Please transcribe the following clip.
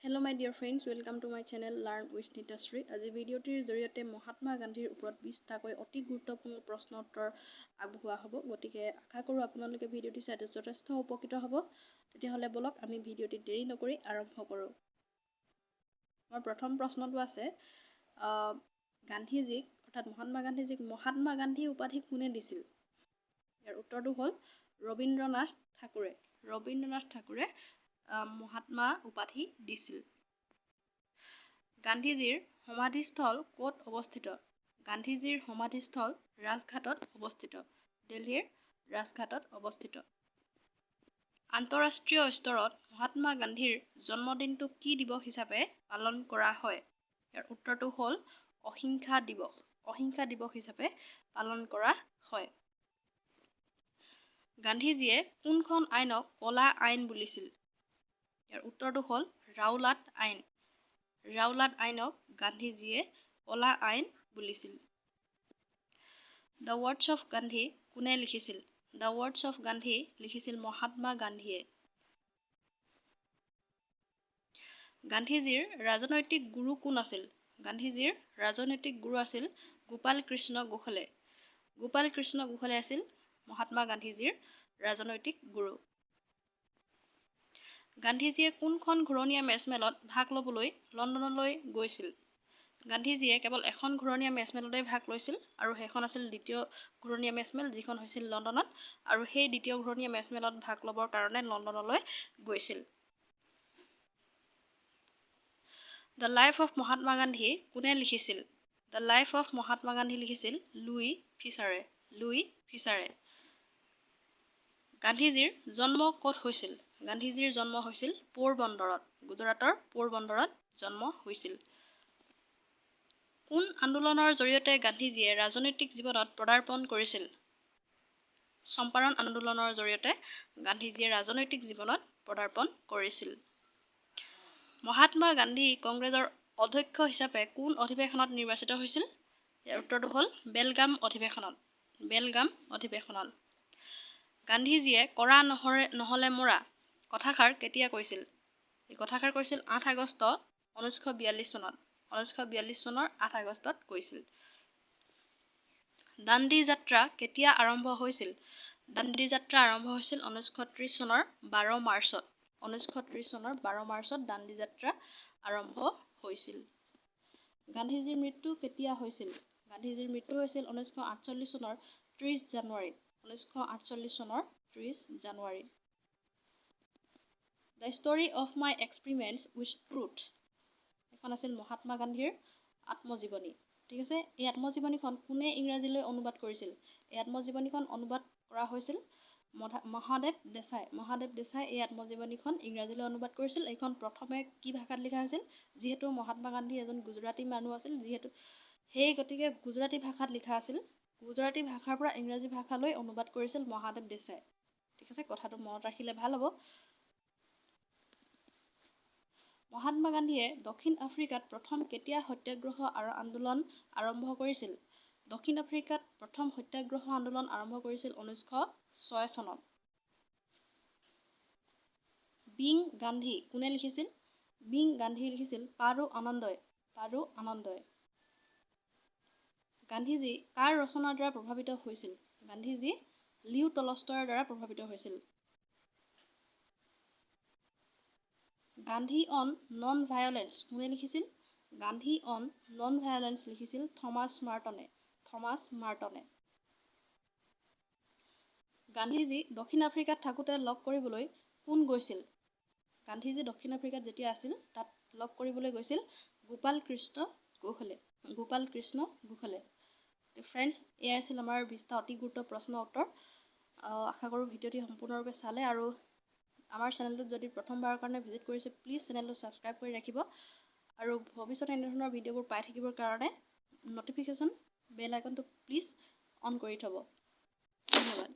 Hello my dear friends, welcome to my channel Learn with Nitashree. আজি ভিডিঅ'টিৰ জৰিয়তে মহাত্মা গান্ধীৰ ওপৰত 20টাকৈ অতি গুৰুত্বপূৰ্ণ প্ৰশ্ন উত্তৰ আগবঢ়োৱা হ'ব। গতিকে আশা কৰোঁ আপোনালোকে ভিডিঅ'টি চাই যথেষ্ট উপকৃত হ'ব। তেতিয়াহ'লে ব'লক আমি ভিডিঅ'টি দেৰি নকৰি আৰম্ভ কৰোঁ। আমাৰ প্ৰথম প্ৰশ্নটো আছে, গান্ধীজীক অৰ্থাৎ মহাত্মা গান্ধীজীক মহাত্মা গান্ধী উপাধি কোনে দিছিল? ইয়াৰ উত্তৰটো হ'ল ৰবীন্দ্ৰনাথ ঠাকুৰে। ৰবীন্দ্ৰনাথ ঠাকুৰে মহাত্মা উপাধি দিছিল। গান্ধীজীৰ সমাধিস্থল ক'ত অৱস্থিত? গান্ধীজীৰ সমাধিস্থল ৰাজঘাটত অৱস্থিত, দিল্লীৰ ৰাজঘাটত অৱস্থিত। আন্তঃৰাষ্ট্ৰীয় স্তৰত মহাত্মা গান্ধীৰ জন্মদিনটো কি দিৱস হিচাপে পালন কৰা হয়? ইয়াৰ উত্তৰটো হ'ল অহিংসা দিৱস। অহিংসা দিৱস হিচাপে পালন কৰা হয়। গান্ধীজীয়ে কোনখন আইনক ক'লা আইন বুলিছিল? ইয়াৰ উত্তৰটো হ'ল ৰাওলাট আইন। ৰাওলাট আইনক গান্ধীজীয়ে ক'লা আইন বুলিছিল। The words of Gandhi কোনে লিখিছিল? The words of Gandhi লিখিছিল মহাত্মা গান্ধীয়ে। গান্ধীজীৰ ৰাজনৈতিক গুৰু কোন আছিল? গান্ধীজীৰ ৰাজনৈতিক গুৰু আছিল গোপাল কৃষ্ণ গোখলে। গোপাল কৃষ্ণ গোখলে আছিল মহাত্মা গান্ধীজীৰ ৰাজনৈতিক গুৰু। গান্ধীজীয়ে কোনখন ঘূৰণীয়া মেজমেলত ভাগ ল'বলৈ লণ্ডনলৈ গৈছিল? গান্ধীজীয়ে কেৱল এখন ঘূৰণীয়া মেজমেলতে ভাগ লৈছিল আৰু সেইখন আছিল দ্বিতীয় ঘূৰণীয়া মেজমেল, যিখন হৈছিল লণ্ডনত, আৰু সেই দ্বিতীয় ঘূৰণীয়া মেজমেলত ভাগ ল'বৰ কাৰণে লণ্ডনলৈ গৈছিল। The life of Mahatma Gandhi কোনে লিখিছিল? The life of Mahatma Gandhi লিখিছিল লুই ফিচাৰে। লুই ফিচাৰে। গান্ধীজীৰ জন্ম ক'ত হৈছিল? গান্ধীজীৰ জন্ম হৈছিল পোৰবন্দৰত, গুজৰাটৰ পোৰবন্দৰত জন্ম হৈছিল। কোন আন্দোলনৰ জৰিয়তে গান্ধীজীয়ে ৰাজনৈতিক জীৱনত পদাৰ্পণ কৰিছিল? চম্পাৰণ আন্দোলনৰ জৰিয়তে গান্ধীজীয়ে ৰাজনৈতিক জীৱনত পদাৰ্পণ কৰিছিল। মহাত্মা গান্ধী কংগ্ৰেছৰ অধ্যক্ষ হিচাপে কোন অধিৱেশনত নিৰ্বাচিত হৈছিল? ইয়াৰ উত্তৰটো হ'ল বেলগাম অধিৱেশনত। বেলগাম অধিৱেশনত। গান্ধীজীয়ে কৰা নহ'লে মৰা কথাষাৰ কেতিয়া কৈছিল? এই কথাষাৰ কৈছিল 8 আগষ্ট 1942 চনত। 1942 চনৰ 8 আগষ্টত কৈছিল। দাণ্ডি যাত্ৰা কেতিয়া আৰম্ভ হৈছিল? দাণ্ডি যাত্ৰা আৰম্ভ হৈছিল 1930 চনৰ 12 মাৰ্চত। 1930 চনৰ 12 মাৰ্চত দাণ্ডি যাত্ৰা আৰম্ভ হৈছিল। গান্ধীজীৰ মৃত্যু কেতিয়া হৈছিল? গান্ধীজীৰ মৃত্যু হৈছিল 1948 চনৰ 30 জানুৱাৰীত। 1948 চনৰ 30 জানুৱাৰীত। The story of my experiments with truth এখন আছিল মহাত্মা গান্ধীৰ আত্মজীৱনী। ঠিক আছে, এই আত্মজীৱনীখন কোনে ইংৰাজীলৈ অনুবাদ কৰিছিল? এই আত্মজীৱনীখন অনুবাদ কৰা হৈছিল মহাদেৱ দেশাই। মহাদেৱ দেশাই এই আত্মজীৱনীখন ইংৰাজীলৈ অনুবাদ কৰিছিল। এইখন প্ৰথমে কি ভাষাত লিখা হৈছিল? যিহেতু মহাত্মা গান্ধী এজন গুজৰাটী মানুহ আছিল, যিহেতু সেই গতিকে গুজৰাটী ভাষাত লিখা আছিল। গুজৰাটী ভাষাৰ পৰা ইংৰাজী ভাষালৈ অনুবাদ কৰিছিল মহাদেৱ দেশাই। ঠিক আছে, কথাটো মনত ৰাখিলে ভাল হ'ব। মহাত্মা গান্ধীয়ে দক্ষিণ আফ্ৰিকাত প্ৰথম কেতিয়া সত্যাগ্ৰহ আৰু আন্দোলন আৰম্ভ কৰিছিল? দক্ষিণ আফ্ৰিকাত প্ৰথম সত্যাগ্ৰহ আন্দোলন আৰম্ভ কৰিছিল 1906 চনত। বিং গান্ধী কোনে লিখিছিল? বিং গান্ধী লিখিছিল পাৰু আনন্দই। পাৰু আনন্দই। গান্ধীজী কাৰ ৰচনাৰ দ্বাৰা প্ৰভাৱিত হৈছিল? গান্ধীজী লিও টলষ্টয়ৰ দ্বাৰা প্ৰভাৱিত হৈছিল। গান্ধী অন নন ভায়লেন্স কোনে লিখিছিল? গান্ধী অন নন ভায়লেন্স লিখিছিল থমাছ মাৰ্টনে। থমাছ মাৰ্টনে। গান্ধীজী দক্ষিণ আফ্ৰিকাত থাকোঁতে লগ কৰিবলৈ কোন গৈছিল? গান্ধীজী দক্ষিণ আফ্ৰিকাত যেতিয়া আছিল তাত লগ কৰিবলৈ গৈছিল গোপাল কৃষ্ণ গোখলে। গোপাল কৃষ্ণ গোখলে। ফ্ৰেণ্ডছ, এয়াই আছিল আমাৰ 20টা অতি গুৰুত্ব প্ৰশ্ন উত্তৰ। আশা কৰোঁ ভিডিঅ'টি সম্পূৰ্ণৰূপে চালে আৰু আমাৰ চেনেলটোত যদি প্ৰথমবাৰৰ কাৰণে ভিজিট কৰিছে প্লিজ চেনেলটো ছাবস্ক্ৰাইব কৰি ৰাখিব আৰু ভৱিষ্যতে এনেধৰণৰ ভিডিঅ'বোৰ পাই থাকিবৰ কাৰণে ন'টিফিকেশ্যন বেল আইকনটো প্লিজ অন কৰি থ'ব। ধন্যবাদ।